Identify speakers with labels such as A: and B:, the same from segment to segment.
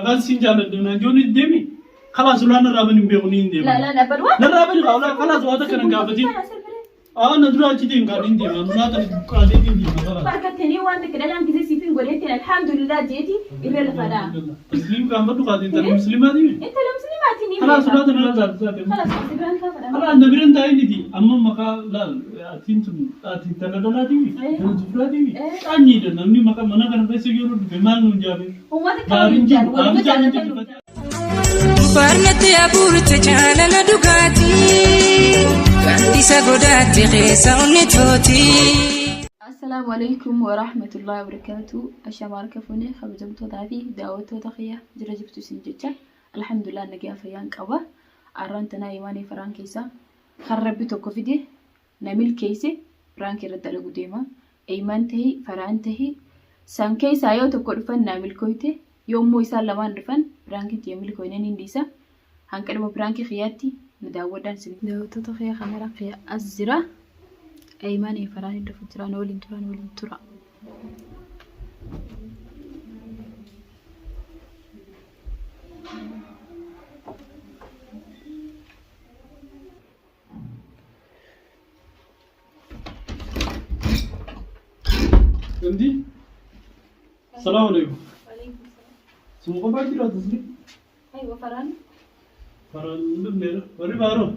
A: Maqaan siin jaalladhu naan joon hin deemi. Kalaas ulaan narraa bani hin beeku ni hin deema.
B: La la la bal waan.
A: Narraa bani kaa ulaa kalaas waa takka nan gaafatin. Aa na dura achi deem kaa ni hin deema. Ulaa tana buqqaatee hin deema kalaas.
B: Barkattanii waan takka dhalaan gisee siif hin godheettiin alhamdulillah jeeti irra lafa dhaa.
A: Tasliim gaafadhu kaatiin tana musliimaati.
B: Intala musliimaatiin ni
A: Kalaas
B: beeka.
A: ulaa tana irra taate.
B: Kalaas asi biraan kaafadha.
A: Kalaas na biran taa'initi amma maqaa laal atiin tun ati tana dhalaatiimi tana dubaraatiimi qaanyiidha namni maqaa mana kana keessa yeroo dhufe maal nuun jaame.
B: Uummata
A: Gaariin
B: kamiin
A: jiru
B: jaan waluma
A: dhaabichaan hin
B: jaalatan
A: jiru.
C: Barnatti abuurte jaalala dhugaatii Gaaddisa godaatti keessa onni tooti.
B: Assalaamu alaikum wa rahmatullahi wa barakaatu. Ashamaa harka fuune kabajamtootaa fi daawwattoota kiyya jira jirtu isin jecha. Alhamdulillah nagaa fayyaan qaba. Arraan tanaa imaanii faraan keessaa kan rabbi tokko fide na milkeesse piraank irratti dalagu deema. Eyman tahi faraan tahi san keessaa yoo tokko dhufan naa milkooyte yoo immoo isaan lamaan dhufan piraankiin tiyya milkooyne niin dhiisa. Hanqa dhuma piraankii kiyyaatti na daawwadhaan isin. Daawwattoota kiyya kameraan kiyya as jira. Eyman faraan hin dhufu jira na waliin tura na waliin tura.
A: Indi? Salaamu alaikum. Suma qofaa jira tasli?
B: Aywa faraan.
A: Faraan hin dhufneera. Warri baaroo?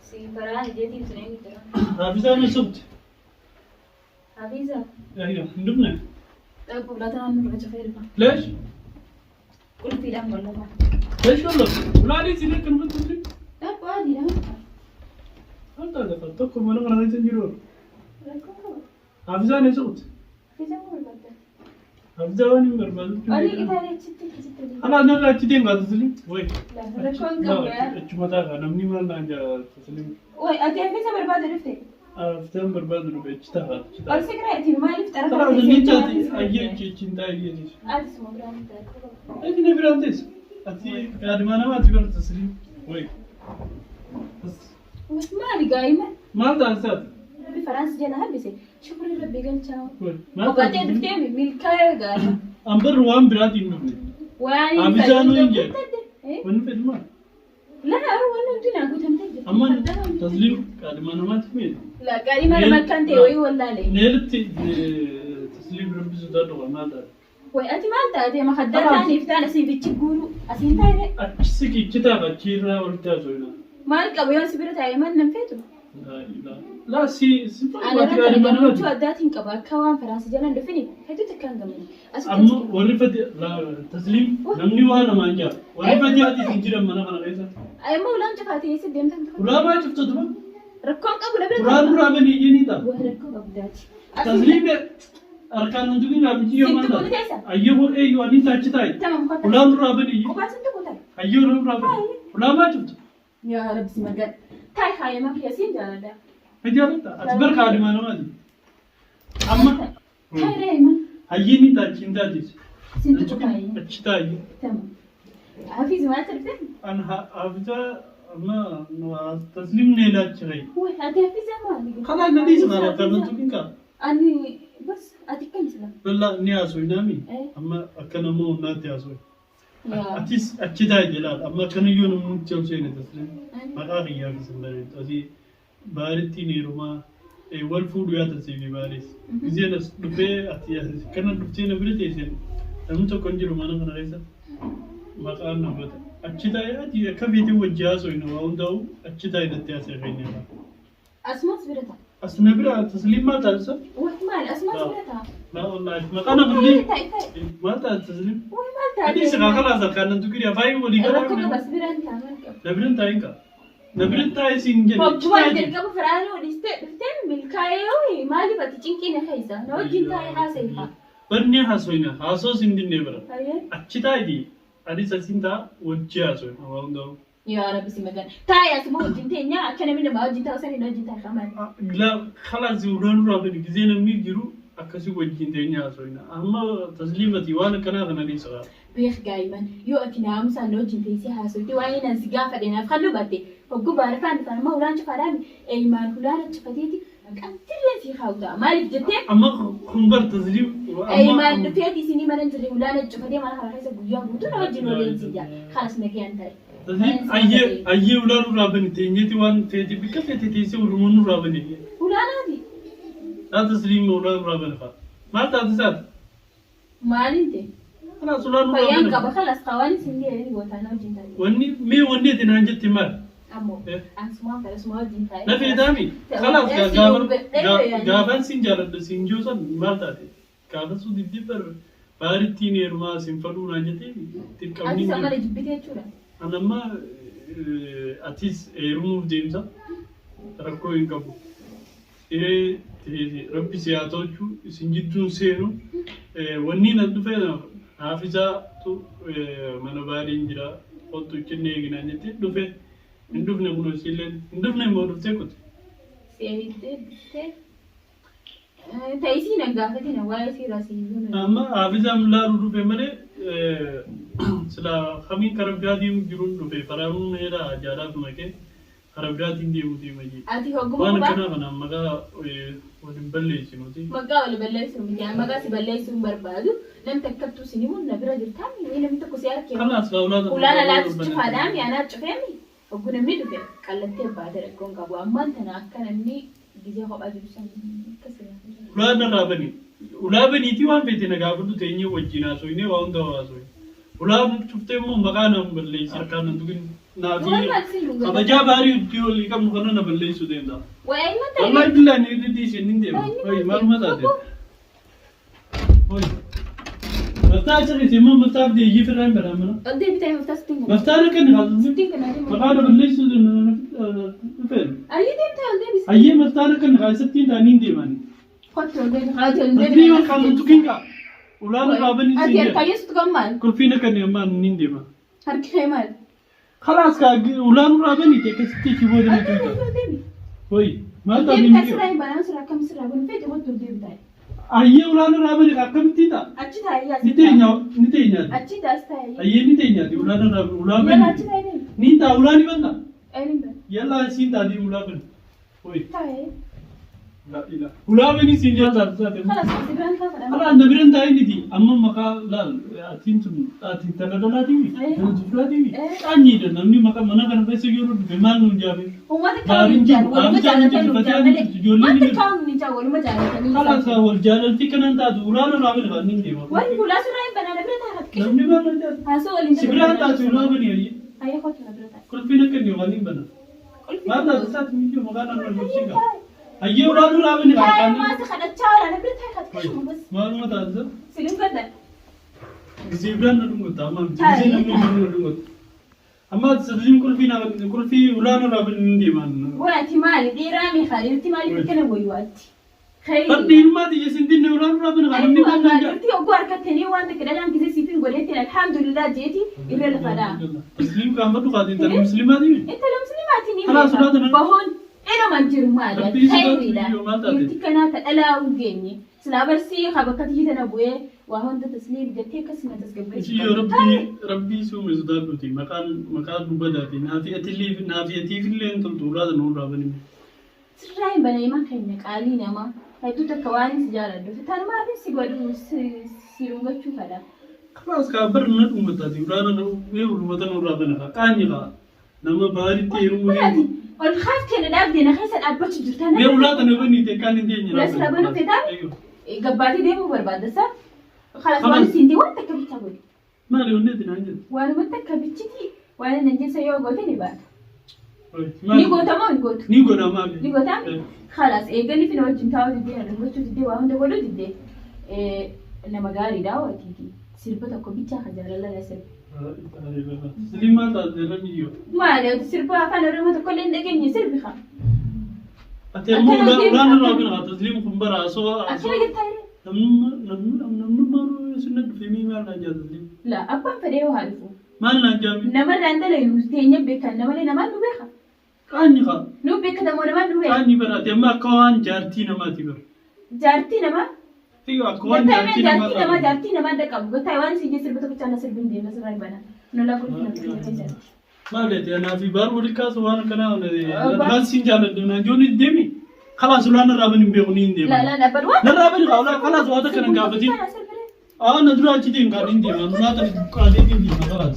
B: Si faraan ijeetiin sun eenyu jira?
A: Haafizaa ni sobde.
B: Hafiza.
A: Ayyo, hin dhufne.
B: Dhaqu lataan nurra cufee dhufa.
A: Leesh?
B: Qulfiidhaan qollofaa.
A: Leesh qollofte? Ulaalee siin akka nufatti turte?
B: Dhaqu adiidha.
A: Maal taate fa? Tokko mana kana keessa hin jiru.
B: Rakkoo qaba.
A: Haafizaan eessa kutte?
B: Hafiza moo barbaadda?
A: Haafizaa waan hin barbaadu.
B: Olii qitaalee achitti achitti.
A: Alaa narraa achi deemaa taslim. Wayi.
B: Rakkoon qabu yaa.
A: Achuma taa'a namni maal naan jaa taslim.
B: Wayi ati hafiza barbaadu dhufte?
A: Haafizaan barbaadu dhufe achi taa'a. Achi taa'a.
B: Ol siqira itti maaliif xarafa
A: Karaa ni taati ayyee achi achi hin taa'e ayyee.
B: Ati suma biraan taate.
A: Ati na biraan teessu. Ati yaaduma namaati bara taslim. Wayi.
B: Maali gaa'ima?
A: Maal taasisaati?
B: Rabbi Faraansi jala hambise. Shukrii Rabbi galchaa.
A: Wayi. Maal
B: Ogatee
A: taasisaa?
B: dhuftee milkaa'ee gaa'ima.
A: An barri waan biraatiin dhufne.
B: Waan
A: Haafizaan hin jedhu. Wanni fedhu maal?
B: Laa wanni hundi naa guutamtee jirti.
A: Amma tasliim qaadhima namaatti miidha.
B: La qaadhima nama akkan ta'e wayii wallaale.
A: Neelitti tasliim rabbi sodaadhu kan maal taate?
B: Way ati maal taate makaddaa taaniif taan asiin bichi guuru asiin taa'e.
A: Achi siqi taaf achiirraa walitti haasofna.
B: Maal qabu yoon si bira taa'e maal nan feetu?
A: Laa si si
B: Ana
A: ati
B: irratti
A: qaadhima
B: gammachuu
A: namaati.
B: addaatiin qaba akka waan faraansi jalaan dhufini hedduu takkaan gammade. Asitti
A: Amma warri fati tasliim namni waa namaan jaa. Warri fati ati hin jiran mana kana keessa.
B: Amma ulaan cufaatee eessa deemtan tufa?
A: Ulaa maa cufta tufa?
B: Rakkoon qabu na bira
A: Ulaa duraa banii iyyanii ta'a.
B: Waa rakkoo qabdaati.
A: Tasliim harkaan hin tuqin gaaffichi yoo maal
B: Sintu kun teessa?
A: Ayyoo godhee iyyuu ani taachi taa'i.
B: Tamam kottaa.
A: Ulaan duraa banii iyyuu.
B: Qophaa sintu kutaa.
A: Ayyoo duraa banii. Ulaa maa cufta?
B: Yaa Rabbi si magan. Ta'i haayama kiyya siin jaaladha.
A: Ni jaallatta? Ati bar kaadhimaa namaati. Amma
B: Ta'i reema.
A: hayyee ni taachi hin taatiis.
B: Sintu kutaa.
A: Achi taa'i.
B: Tamam. Hafiz maal turte?
A: An hafizaa amma tasliim neelaachi reey.
B: Way ati hafiza maali?
A: Kanaa na dhiisa kana kan nan tuqin kaa.
B: Ani bas ati kam sila?
A: Balla ni haasofnaami. Amma akka nama humnaatti haasofna. Atis achi taa'i jedhaan amma akkanayyuu namni nutti ol seene tasliim maqaa kiyyaa fi sin bareedu asii baaritti heerumaa wal fuudhu yaa tasii fi baaris gizeen as dhufee ati kana dhuftee na bira teesseen namni tokko hin jiru mana kana keessa maqaan na bata achi taa'i ati akka feetiin wajji haasofna waa hundaa'u achi taa'i natti haasa'e keenya.
B: Asumas bira ta'a.
A: As na bira tasliim maal taasisa?
B: Way maali asumas bira ta'a.
A: Laa wallaahi maqaa na bullee
B: Ta'i ta'i.
A: maal taasisa tasliim?
B: Way maal taate?
A: Ani isa kalaas harkaan nan tuqiri afaan walii
B: Rakkoo
A: galaa
B: qabas biraan ta'a maal qaba?
A: na biran taa'in qaba. Na biran taa'e siin jedhe.
B: Hojjumaan jalqaba firaanuu dhistee dhuftee milkaa'ee maaliif ati cinqii na keessa na wajjin taa'ee haasa'e faa.
A: Barni haasofna haasoo siin dinnee bara. Achi taa'iti anis asin ta'a wajji haasofna waa hundaa'u.
B: Yaa Rabbi si magan. Taa'e asuma wajjin teenya akka namni namaa wajjin taa'u sanii na wajjin taa'e kamaan.
A: La kalaas ulaan duraa bani gizee namni jiru akkasii wajjin teenya haasofna. Amma tasliimati waan akkanaa kana dhiisa.
B: Beek gaa'iman yoo ati naamusaan na wajjin teessee haasofte waa'ee nan si gaafadhe naaf kan hubatte hogguu baarifaan dhufan amma ulaan cufaadhaan eeyimaan hulaana cufateeti Maqaan tirreen sii kaa'u ta'a. Maaliif jettee?
A: Amma kun bar tasliim
B: Eeyimaan dhufeeti isinii mana hin jirre ulaana cufatee mana kana keessa guyyaa guutuu na wajjin oolee si jaa. Kanas nagayaan ta'e.
A: Tasliim ayyee ayyee ulaa nurraa bani teenyeeti waan feete bikka feete teessee olumoo nurraa bani.
B: Ulaanaati.
A: Laa tasliim ulaa nurraa bani faa. Maal taate isaati?
B: Maaliin ta'e?
A: Kalaas ulaa nurraa
B: Fayyaan
A: bani.
B: qaba kalas qawaan isin ga'e ni gootaa na wajjin ta'e.
A: Wanni mee wanni ati naan jette maal?
B: Ammoo ansumaan fedha suma wajjin ta'e.
A: Na feetaami? Kalaas gaafan sin jaaladha sin joosan maal taate? Gaafa sun diddi bar baarittiin heerumaa sin fadhuu naan jettee dirqamni
B: Ati
A: hin
B: isa
A: jiru.
B: mana jibbite jechuudha.
A: An amma atis heerumuuf deemta rakkoo hin qabu. Hiree rabbi si haa tolchu isin jidduun seenu wanni nan dhufe haafizaatu mana baariin jira kottu iccinne eeginaan jettee dhufe hin dhufne kunoo isiilleen hin dhufne immoo dhuftee kute.
B: Seentee dhuftee. Ta'isii nan gaafatina waa'ee seeraa si hin
A: Amma haafizaan laaluu dhufe malee sila kamiin karaa biraatiin jiruun dhufe faraanuun heera jaalaaf makee karaa biraatiin deemuu deema jee.
B: Ati hogguma
A: Waan
B: kophaa
A: akkanaa kanaan maqaa wal hin balleessinuti.
B: Maqaa wal balleessuu miti. Ani maqaa si balleessuu hin barbaadu. Namni takkattuu sin himu na bira jirtaami. Wayii namni tokko si arke.
A: Kalaas kaa ulaa sana
B: Ulaan alaatis
A: banatee.
B: cufaadhaami anaa cufeemi. Hoggu namni dhufe qallattee baate rakkoon qabu. Ammaan tana akka namni gizee kophaa jiru san akkas irraa.
A: Ulaa narraa bani. Ulaa baniitii waan feete na gaafadhu teenyee wajjin haasoynee waa hunda haasoyne. Ulaa cuftee immoo maqaa na hin balleessi harkaan nan tuqin. Naa fi
B: Waan maal siin dhungata?
A: kabajaa baarii itti olii qabnu kana na balleessuu deemta.
B: Waa ilma ta'e.
A: Wallahi billahi ni irra dhiisi nin deema.
B: Inni
A: Hoyi
B: maal
A: maaluma
B: ta'e?
A: taate. Hoyi. Maftaa achi keessa immoo maftaa fidee iyyii firraa hin badhaan mana.
B: Ol deebitee maftaa sittiin kenna.
A: Maftaa na kenni haa
B: Sittiin kenna deemu.
A: maqaa na balleessuu dhufeen.
B: Ayyee deemtee ol deebisi.
A: Ayyee maftaa na kenni haa isattiin ta'anii hin deemani.
B: Kottu ol deebi. Haa ol deebi.
A: Maftii yookaan hin tuqin kaa. Ulaan irraa bani
B: Ati
A: siin
B: harkaa
A: jedhe.
B: yesuutu kan maal?
A: Qulfii na kenni ammaan hin deema.
B: Harki kee maal?
A: Kalaas kaa ulaan irraa bani ta'e akkasitti itti booda na tuqta.
B: Ol deebi.
A: Hoyi maal
B: Ol
A: taate
B: deebi
A: hin
B: kan
A: jiru.
B: sirraa hin banaan sirraa akkam sirraa banu feete kottu ol deebi taa'e.
A: Ayyee ulaan irraa bani akkamitti ta'a?
B: Achi taa'e yaa
A: Ni teenya ni teenyaati.
B: Achi taa'as taa'e.
A: Ayyee ni teenyaati ulaan irraa ulaan
B: Yalla
A: bani.
B: achi taa'e deemi.
A: Ni ta'a ulaan ni banna.
B: Eenyu bana?
A: Yalla siin taatee ulaa bani. Hoyi.
B: Taa'e.
A: Ulaa bani siin jaa taate taate.
B: Kalaas si biraan taa'e.
A: Kalaas na biran taa'ee miti amma maqaa laal atiin tun atiin tana dhalaatiimi tana dufraatiimi qaanyiidha namni maqaa mana kana keessa yeroo dhufe maal nuun jaabe.
B: Uummata
A: Baariin
B: kaawwan
A: jiru,
B: jaalatu waluma
A: dhaabichaan hin
B: jaalatan
A: jiru,
B: nuun
A: fatiyaan hin
B: jaalale.
A: jirtu, ijoolleen hin
B: Wanta
A: jirtu.
B: kaawwan ni jaa waluma jaalatanii.
A: Kalaas wal jaalaltii kanan taatu ulaan irraa bani kan hin deema.
B: Wanni ulaa sirraa hin banaa na bira taa'e xiqqishu.
A: Namni maal na jaala?
B: Haasoo waliin
A: Si biraan taatu ulaa bani ayyee.
B: Ayyee kottu na bira taa'e.
A: Qulfiin akka inni waan hin bana. Maal taate isaati miyyoo maqaan nama hin qaba. Ayyee ulaa duraa bani
B: Taa'e
A: kan.
B: maasa kadhachaa oola na bira taa'e xiqqishuma bas.
A: Maaluma taate?
B: Si dhungadha.
A: Gisee biraan na dhungatta amma miti. Gisee namni jiru na dhungatta. Amma sirriin qulfii na qulfii ulaa nurraa bani hin deeman.
B: Waati maali dhiiraa mi khaliirti maali akkana wayiwaatti.
A: Baddi ilmaa tiyya sin dinne ulaa nurraa bani kan namni maal naan jedha.
B: Dhiirti hogguu harkattanii waan takka dhalaan gisee siif hin godheettiin alhamdulillah jeeti irra lafa dhaa.
A: Musliim kan fadhu kaatiin tana musliimaati.
B: Intala musliimaatiin ni
A: Kalaas ulaa tana.
B: Bahoon inuman jiru maali
A: Rabbii sodaatu
B: khayriidha.
A: iyyuu maal taate?
B: Dhiirti kanaa ta dhalaa hin geenye. Silaa barsii haa bakka tiyyi tana bu'ee waa hunda tasliim jettee akkasuma tasgabbeessu.
A: Ishii yoo rabbii rabbii suume sodaadhuuti maqaan maqaa dubadaati naafi atillee naafi atiifillee hin toltu ulaa tana nurraa bani.
B: Sirraa hin bana iman keenya qaalii namaa hedduu takka waan si jaaladhu tanumaafin si godhu si dhungachuu fedha.
A: Kalaas kaa bar na dhungataati ulaa na mee ulumata nurraa bana kaa qaanyi kaa nama baaritti heerumuu
B: Ati
A: deemu.
B: ol kaaftee na dhaabdee na keessa dhaabbachuu jirta.
A: Mee ulaa tana banii ta'e kaan hin teenye.
B: Ulaa sirraa banuu feetaa? Gabbaatee deemuu barbaadda sa? Kalaas waan siin ta'e waan takka bichaa godhi.
A: Maali wanni ati naan jettu?
B: Waanuma takka bichiti waan nan jeessa yoo goote ni baata. Ni goota moo hin gootu?
A: Ni godha maali?
B: Ni gootaa? Kalaas eegalli fi na wajjin taa'uu diddee na dhungachuu diddee waa hunda godhuu diddee nama gaariidha waatiiti. Sirba tokko bichaa kan jaalala na sirba.
A: Silimaa taate irra miyyoo.
B: Maali ati sirba afaan Oromoo tokko illee hin dhageenye sirbi haa.
A: Ati ammoo ulaan irraa bina haa tasliim kun bara asoo asoo.
B: Akkana jettaa yeroo?
A: Namnummaa sinna dhufee mii maal naan jaa tasliim?
B: La abbaan fedhee yoo haa dhufu.
A: Maal naan jaa mii?
B: Namarraan dalayu teenya beekan namalee namaan nu beeka.
A: Qaanyi kaa.
B: Nu beekatamoo namaan nu beeka.
A: Qaanyi bara ati amma akka waan jaartii namaati bara.
B: Jaartii namaa.
A: Fiyo akka waan
B: Gattaa
A: jaartii namaa
B: jaartii namaa
A: taate.
B: jaartii namaa dhaqqabu. Gattaa waan isin sirba tokkicha na sirbin deema sirraa hin bana. Lola kun na keessatti.
A: Maal ati anaa fi baar wali kaasu waan akkanaa waan siin jaaladhu naan joon deemi. Kalaas ulaa narraa bani hin beeku ni hin deema.
B: Laa laa dhabbadhu waan.
A: Narraa bani kaa ulaa kalaas waa takka nan gaafatin. Aa na dura achi deem kaa ni hin deema. Ulaa tana buqqaatee ni deema kalaas.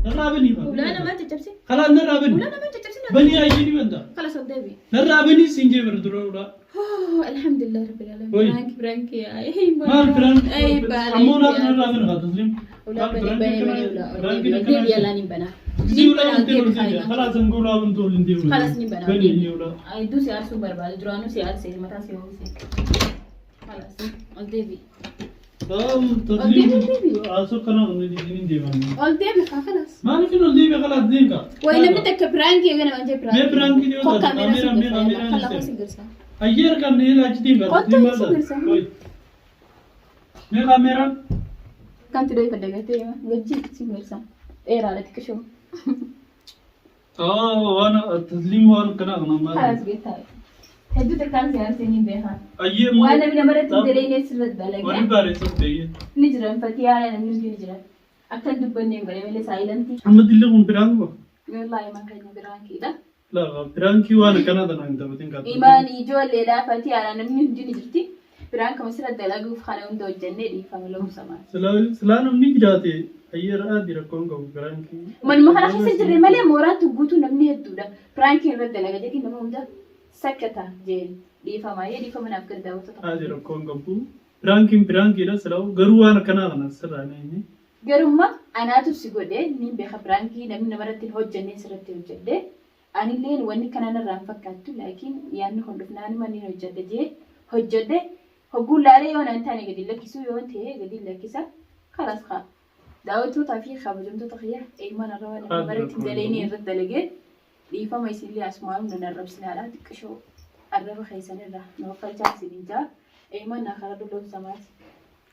A: Narraa bani kaa.
B: Ulaa namaa caccabsi.
A: Kalaas narraa bani.
B: Ulaa namaa caccabsi.
A: Bani ayyee ni banta.
B: Kalaas ol deebi.
A: Narraa bani siin jee bara dura ulaa.
B: Alhamdulillah rabbil alamin.
A: Oi.
B: Prank prank yaa.
A: Maal prank?
B: Ay baala.
A: Ammoo ulaa narraa bani kaa tasliim.
B: Ulaa bani bani bani ulaa. Ol deebi yaalaan hin banaa.
A: Gisee ulaa bantee ol deebi'a. Kalaas hanga ulaa bantuu ol hin deebi'u.
B: Kalaas ni banaa.
A: Bani ayyee ulaa.
B: Hedduu si aarsuu barbaada. Duraanuu si aarsee mataa si ho'ise. Kalaas ol deebi.
A: Asoo kana hin deeman.
B: Ol deebi kaa kalaas.
A: Maaliif hin ol deebi'e kalaas deemka?
B: Wayi namni takka piraankii eegana waan jee
A: Mee piraankii yoo
B: Koo
A: taate
B: kaameeraa
A: kaameeraa
B: si
A: mee
B: garsa.
A: kaameeraa
B: Kallaa
A: ni
B: si garsa.
A: Ayyee harkaan ni ilaachi deemka.
B: Kottu si garsa.
A: Mee kaameeraan?
B: Kan tidoo ifadda gartee gajji si garsa. Dheeraadha xiqqishoo.
A: Waan tasliim waan kana kana maal?
B: Kalaas geettaa. Hedduu takkaan si aarsee ni beekaa.
A: Ayyee
B: Waan namni namarratti hin dalagne sirratti
A: Warri
B: dalagee.
A: bareessuuf ta'ee.
B: Ni jiran fatii haala namni hundi ni jiran. Akkan dubbanne hin godhe malee saayilantii.
A: Amma dilli kun biraan qaba.
B: Wallaahi imaan keenya biraankiidha.
A: Laa piraankii waan akkanaa tanaan hin taphatin kaatu.
B: Imaan ijoolleedha fatii haala namni hundi ni jirti. Biraan kama sirratti dalaguuf kana hunda hojjennee dhiifama lomsamaa.
A: Silaa namni jiraate ayyee ra'aati rakkoon qabu piraankii.
B: Manuma kana keessa jirre malee mooraan tun guutuu namni hedduudha. Piraankiin irratti dalaga jechuun nama hunda sakkata jeen dhiifama. Yee dhiifama naaf gadi daawwattoota.
A: Haati rakkoon qabu. Piraankiin piraankiidha silaa garuu waan akkanaa kana sirraa ni eenye.
B: Garummaa anaatu si godhe niin beeka piraankii namni namarratti hin hojjenneen sirratti hojjedhe. Anilleen wanni kana narraa hin fakkaattu laakiin yaadni kun dhufnaanuma niin hojjedhe jee hojjedhe. Hogguun laalee yoo naan taane gadi lakkisuu yoo ta'e gadi lakkisa. Kalaas kaa. Daawwattootaa fi kabajamtoota kiyya eeyyimaan irra waan namarratti hin dalagne irratti dalagee dhiifama isinillee asumaan nan arrabsinaadha xiqqishoo arraba keessanirra nu uffachaa isinin jaa eeyyimaan naa karaa dulloomsamaati.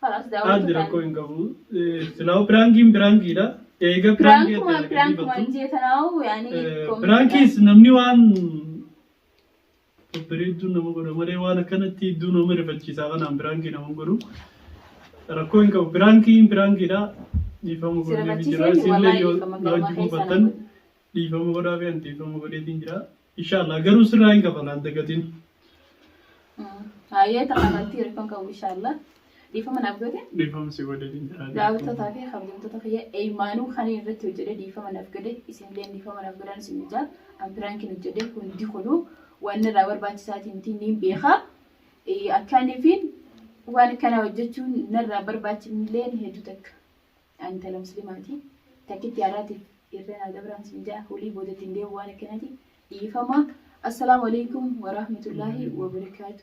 B: Kalaas
A: Haati
B: daawwattootaan.
A: rakkoo hin qabu. Silaa piraankiin piraankiidha. Eega piraankii
B: Piraankuma piraankuma jee tanaawu yaani
A: Piraankiis namni waan babbareedduu nama godha malee waan akkanatti hedduu nama rifachiisaa kanaan piraankii nama godhu. Rakkoo hin qabu. Piraankiin piraankiidha. Dhiifama
B: Si
A: godhee
B: rifachiisee
A: jira. Isinillee
B: wallaahi
A: yoo
B: dhiifama
A: na
B: garuma
A: wajjin
B: keessa
A: mufattan
B: na godhe.
A: dhiifama godhaa fi ani dhiifama godheetiin jira. Inshaallah garuu sirraa hin kafalaan dagatiin.
B: Hayyee takkamaltii rakkoon qabu inshaallah. Dhiifama naaf goote.
A: Dhiifama si godheetiin jira.
B: Daawwattootaa fi kabajamtoota kiyya eeymaanuu kan irratti hojjedhe dhiifama naaf godhe isinillee dhiifama naaf godhaan isin ijaa an piraankiin hojjedhe hundi kunuu waan irraa barbaachisaatii miti niin beeka. Akkaanii fi waan kana hojjechuun narraa barbaachifnillee hedduu takka. Ani intala musliimaati. Takkitti haaraatiif irra naa dabraan isin ijaa hulii boodatti hin deemu waan akkanaati. Dhiifama. Assalaamu alaikum warahmatullaahi wabarakaatu.